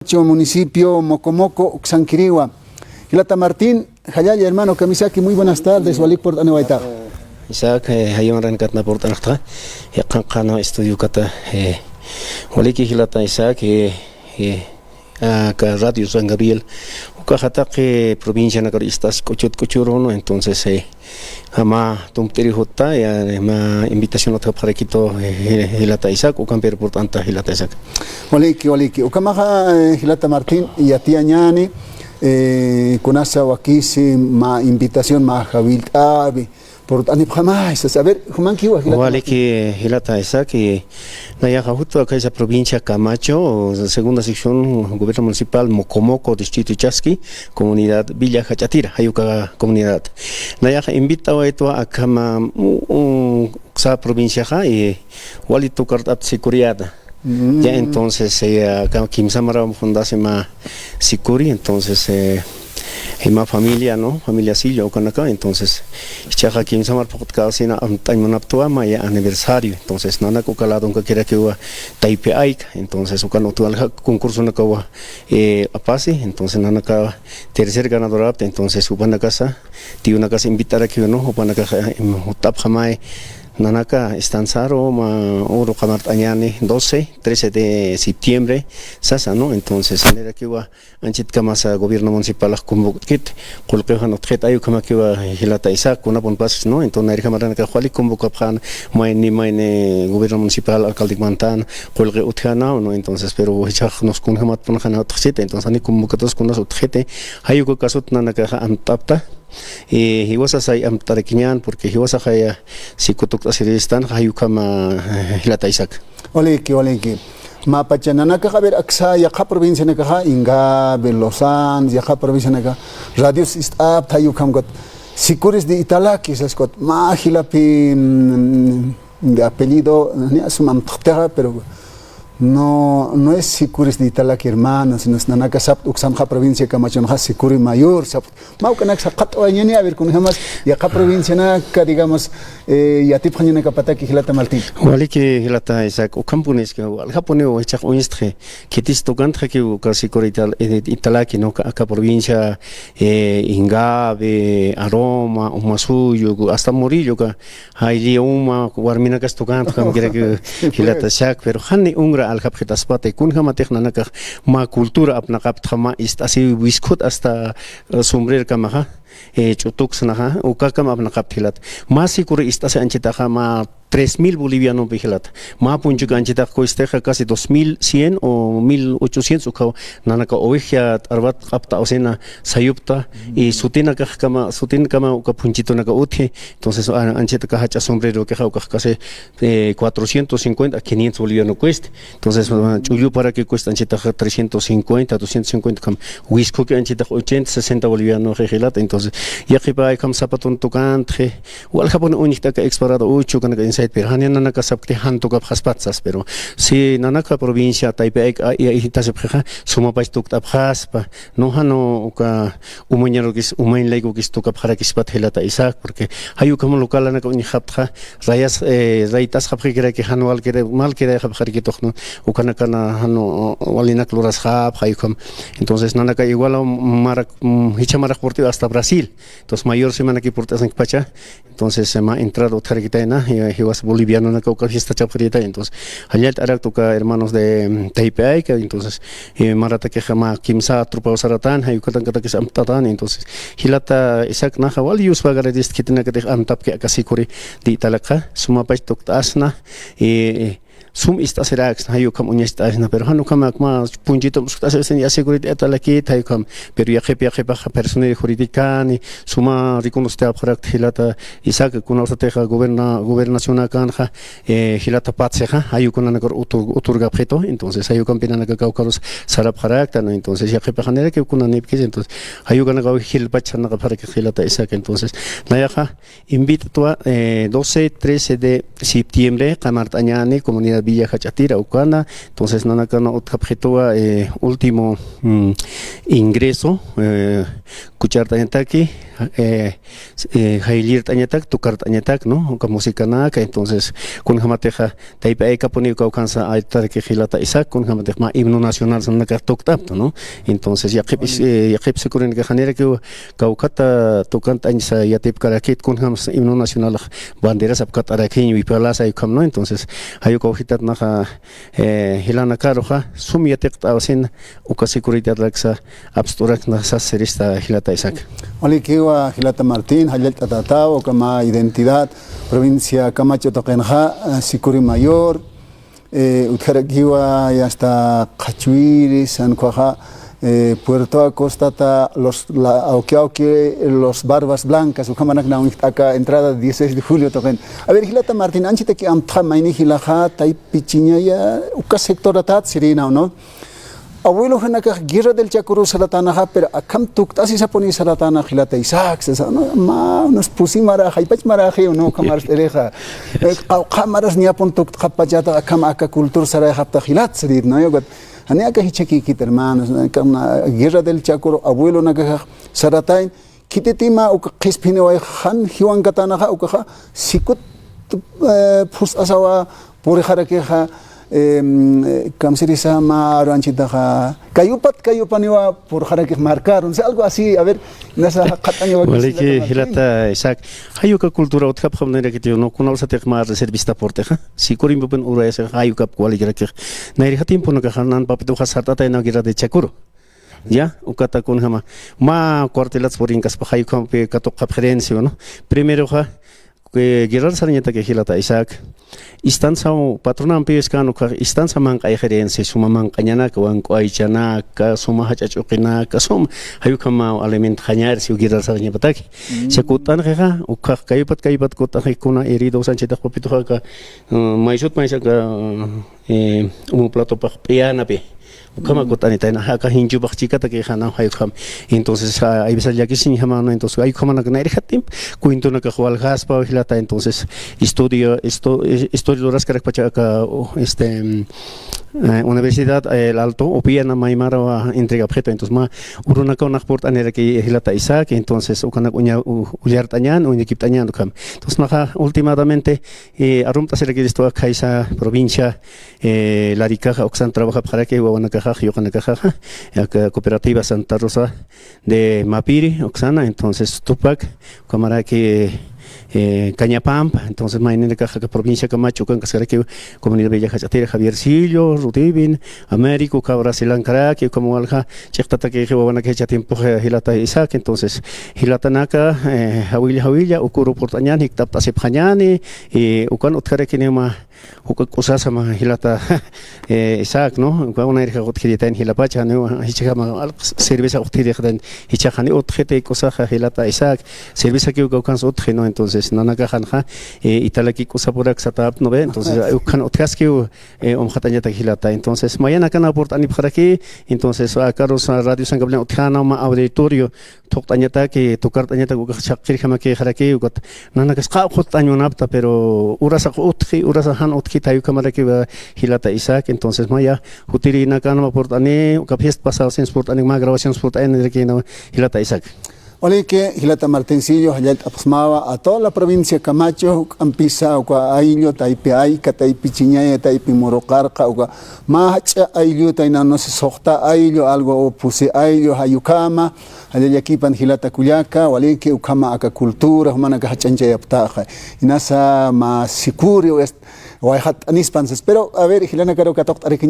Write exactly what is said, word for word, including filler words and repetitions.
Municipio Mocomoco uksankiriwa. Jilata Martín, jallalla hermano, kamisaki, muy buenas tardes, walik purt'aniwaytax. Isaac, eh, jaywan rankat na purt'anxta, eh, qanqana estudio kata, eh, waliki jilata Isaac, eh, eh, aka Radio San Gabriel, ukaxa taqi provincia nakar istas k'uchut k'uchurunu, entonces, eh, ama tumpt'iri jutta, ya, ma invitación utjapxarakitu, eh, jilata Isaac, ukampir purt'anta jilata Isaac. Waliki, waliki. Ukamaxa, eh, jilata Martín, yatiyañani, eh, kunasa wakisi, ma invitación, ma jawillt'awi, purt'anipxamaysas. A ver, jumankiwa jilata Martín. Waliki, jilata Isaac, y nayaxa jutu akaysa provincia Camacho, segunda sección, gobierno municipal, Mocomoco, distrito Chaski, comunidad Villa Jach'atira, jayuka comunidad. Nayaxa invitawaytwa akama, mm, mm, uksa provinciaxa, y wali tukart'at sicuriata. Mm. Ya, entonces, eh, aka kimsa mara fundasi ma sicuri, entonces, eh, ima familia, ¿no? Familia Sillo, ukanaka, entonces, ichaxa kimsa mara phuqt'kasina, amt'añ munaptwa, maya aniversario, entonces, nanaka uka ladonka kirakiwa taypi ayka, entonces, ukan utwalja concursonakawa, eh, apasi, entonces, nanaka tercer ganadorapta, entonces, upanakasa, tiyunakasa invitarakiwa, ¿no? Upanakaxa, em, jutapxamay, nanaka estanzaru, ma, uru qamart'añani, doce, trece de septiembre, sasa, ¿no? Entonces, nirakiwa, anchitkamasa gobierno municipalax convoctkit, qullqiw jan utjit, ay ukhamakiwa jilata Isaac, kunapun pasis, ¿no? Entonces, nayrjamaranakax wali convocapxän, mayni, mayni gobierno municipal, alcalde mantan, qullqi utjäna, ¿no? Entonces, pero jichhax nos kunjamatpun jan utjchit, entonces, ani convocatorias kunas utjiti, jay uka kasut nanakaxa amt'apta, eh, jiwasasay amt'arakiñän, porque jiwasaxaya sikutukt'asiristan, jay ukhama, eh, jilata Isaac. Waliki, waliki. Mapacha nanakax, a ver, aksa yaqha provincianakaxa, Ingavi, Los Andes, yaqha provincianakax, radios ist'apta, jay ukhamkut, Sicuris de Italaki, saskut, ma jilapi, mm, de apellido, ni asum amtxtixa, pero no, no es Sicuris de Italaki, hermano, sino es nanaka sapkt uksamxa provincia Camachonxa, Sicuri Mayor, sapkt. Mä ukanak saqat'awayañäni, a ver, kunjamas, yaqha provincianaka, digamos, eh, yatipxañanakapataki jilata Martín. Waliki jilata Isaac, ukhampuniski, waljapuniw jichhax uñstxi, khitis tukantxakiw uka Sicuri Ital-, eh, Italaki, ¿no? Aka, aka provincia, eh, Ingavi, Aroma, Umasuyu, hasta Murillo, uka, Jayli uma, warminakas tukantxa, ukham kirakiw jilata Isaac, pero jani ungra aljapxitaspati, kunjamatix nanakax mä cultura apnaqaptxa, mä ist'asiw wiskhut hasta, eh, sombrerkamaxa, eh, ch'utuksnaxa, ukakam apnaqapta jilata. Mä Sicuri ist'asi anchitaxa, mä tres mil bolivianompi jilata. Mä punchuk anchitax kuestixa casi dos mil cien o mil ochocientos ukhaw nanaka oveja t'arwat q'apta usina sayupta, y sutinakaxkama, sutinkama uka punchitunaka utji, entonces, a-, anchitaka jach'a sombrerokixa ukax casi, eh, cuatrocientos cincuenta a quinientos boliviano cuesta. Entonces, ah, ch'ulluparaki cuesta anchitaxa trescientos cincuenta, doscientos cincuenta, kam, wiskhuki anchitax ochenta, sesenta boliviano jilata. Entonces, yaqhipa ay kam zapatun tukantxi, waljapuni uñjt'aka exparado uchu, kanaka insayt, pero jani nanaka sapkti jan tukapxaspat sas, pero si nanaka provincia taypi ay, ay, ay, tasipxixa, sumapach tukt'apxaspa, no, jano uka umañarukis, umañ laykukis tukapxarakispat jilata Isaac, porque jay ukham localanaka uñjaptxa, rayas, eh, raytasxapxikiraki, jan walkiri, malkirayxapxarakitux, ¿no? Ukanakana, jano, walinak lurasxapxa, jay ukham. Entonces, nanaka igual, um, marak, um, jichha marak purt'iw hasta Brasil. Entonces, mayor semanaki purt'asankpacha. Entonces, eh, mä entrada utjarakitayna, eh, jiwas bolivianonaka uka fiesta chapxaritay. Entonces, jallallt'arakta uka hermanos de, mm, taypi ayka, entonces, eh, maratakixa mä kimsa tropaw saratan, jay ukatankatakixa amt'atan, entonces, jilata Isaac naxa wali Dios pagararist khitinakatix amtapki aka Sicuri de Italakxa, sumapach tukt'asna, eh, sum ist'asiraksna, jay ukham uñacht'asna, pero jan ukham mä punchitum uskt'asirisna, ya Sicuri de Italakit, jay ukham, pero yaqhip, yaqhipaxa personería jurídica ni, suma reconocitapxarakta jilata Isaac, kunawsatixa goberna-, gobernacionakanxa, eh, jilata patsixa, jay uka nanakar otor-, otorgapxitu, entonces, jay ukampi nanaka kawkarus sarapxarakta, ¿no? Entonces, yaqhipaxa niraki kunanipkis, entonces, jay ukanakaw jilpach sarnaqapxarakis jilata Isaac, entonces, nayaxa, invit'twa, eh, doce, trece de septiembre, qamart'añani, comunidad Villa Jach'atira, ukana, entonces, nanakana utjapxitwa, eh, último, mm, ingreso, eh, kuchart'añataki, eh, eh, jayllirt'añatak, tukart'añatak, ¿no? Uka musicanaka, entonces, kunjamatixa, taypi aykapuniw kawkhansa aytaraki jilata Isaac, kunjamatix mä himno nacional sanakax tukt'apta, ¿no? Entonces, yaqhip is-, eh, yaqhip sikurinakax janirakiw kawkhata tukant'añsa yatipkarakit, kunjamsa himno nacionalax banderas apkat'arakiñ, wipalasa ukham, ¿no? Entonces, jay ukaw jitat naxa, eh, jilanakaruxa, sum yatiqt'awsin, uka seguridadraksa, apst'urakna sas sirista jilata Isaac. Walikiwa jilata Martín, jallallt'atätaw, uka mä identidad, provincia Camacho tuqinxa, eh, Sicuri Mayor, eh, utjarakiwa, ya está, Qhachwiris, jan ukaxa, eh, Puerto Acostata, los, la, Auki Auki, los Barbas Blancas, ukhamanak nawn aka entrada dieciséis de julio tuqin. A ver, jilata Martín, anchitaki amtxa mayni jilaxa, taypi chiñaya, uka sectoratat sirïnaw, ¿no? Abuelojanakax Guerra del Chacoru saratänaxa, pero akham tukt'asisapuni saratäna jilata Isaac, sasa, ¿no? Mä, unas pusi mara, jaypach maraxiw, ¿no? Ukham arst'irixa. Eh, qawqha maras niyapun tukt'xapachata, akham aka cultura sarayxapta jilat sirït, ¿no? Yo, jani aka jichhakïkit, hermanos, ¿no? Akham, Guerra del Chacoru abuelonakax saratayn, khititima uka qhispiniway jan jiwankatanaxa ukaxa sikut, eh, phust'asawa purixarakixa, em, eh, kamsirisa mä aru anchitaxa, kayupat kayupaniwa purixarakix marcarun. O sea, algo así, a ver, nasa qhat'añawa. Waliki, jilata Isaac, jay uka cultura utjapxam nayrakitiw, ¿no? Kunawsatix mä reservista purt'ixa, Sicurimpupan urayasa, jay ukap walikirakix. Nayri jatimpunakaxa, nan Papituxa sart'atayna Guerra de Chacoru. Ya, ukata kunjama. Mä cuartelats purinkaspa jay ukhampi katuqapxirinsi, ¿no? Primeroxa, eh, guerrar sarañataki jilata Isaac. Istansa patronampi iskan ukax istansa manq'ayxirinsi, suma manq'añanaka, wank'u aychanaka, suma jach'a ch'uqinaka, suma jay ukhama alimento jañarsi guerrar sarañapataki. Mm. Cha kutt'anxixa, ukax kayupat kayupat kutt'anxi kuna heridos anchitax Papituxa aka, mm, maysut maysaka, eh, omoplatopax p'iyanapi. Ukhama kutt'anitayna, aka jinchupax chikataki jana, jay ukham. Entonces, ah, hay veces llakisiñjama, ¿no? Entonces, jay ukhamanak nayri jatimp, cuentonakax waljaspa, jilata, entonces, estudio, esto, eh, estudio luraskarakpacha aka, oh, este, mm, eh, Universidad, eh, El Alto, upiana maymarawa entregapxitu, entonces, mä urunakaw nax purt'aniraki jilata Isaac, entonces, ukanak uña, u-, ullart'añän, uñakipt'añän ukham. Entonces, naxa, últimamente, eh, arumt'asirakiristu aka khaysa provincia, eh, Laricaja, uksan trabajapxaraki, wawanakaxax, yuqanakaxaxa, aka cooperativa Santa Rosa de Mapiri, uksana, entonces, Tupac, ukhamaraki, eh, Cañapampa, entonces, mayninakax aka provincia Camacho, ukankaskaraki, comunidad Villa Jach'atira, Javiercillo, Rudivin, Américo, uka Brasil ankaraki, ukham walja, ch'iqtatakixi, wawanakax jichha tiempo, eh, jilata Isaac, entonces, jilatanaka, eh, jawilla, jawilla, ukuru purt'añän, jikt'apt'asipxañäni, y ukan utjarakiniw mä, Uka k'usasama jilata, eh, Isaac, ¿no? Uka unayrja utjiritayn jilapacha, ¿no? Jichhama cerveza utjiritayn, jichhaxa ni utjiti k'usaxa jilata Isaac. Cervezakiw uka ukansa utji, ¿no? Entonces, nanakaxanxa, eh, italaki k'usapurak satäpt, ¿no ve? Entonces, ukan utjaskiw, eh, umxatañatak jilata. Entonces, mayanakana purt'anipxaraki, entonces, ah, Carlos, ah, Radio San Gabriel utjäna mä auditorio, thuqt'añataki, tukart'añatak ukax chhaqkirjamakixaraki, ukat nanakas qawqhut'añ munapta, pero urasax utji, urasax jan utji, jay ukhamarakiwa jilata Isaac, entonces maya, jutirïnakanwa purt'ani, uka fiesta pasado sins purt'ani, mä grabaciones purt'anirakiwa jilata Isaac. Waliki, jilata Martincillo, jallallt'apxsmawa, a toda la provincia Camacho, juk'ampisa, uka ayllu, taypi ayka, taypi chiñaya, taypi muruqarqa, uka mä jach'a ayllu, tayna, no sé, suxta ayllu, algo, o pusi ayllu, jay ukhama, Jallallakipan jilata kullaka, waliki ukhama aka cultura, jumanakax jach'añchayaptaxa. Inasa mä sicuri, est-, wayxatt'anispan sas. Pero, a ver, jilanakaru katuqt'arikiña.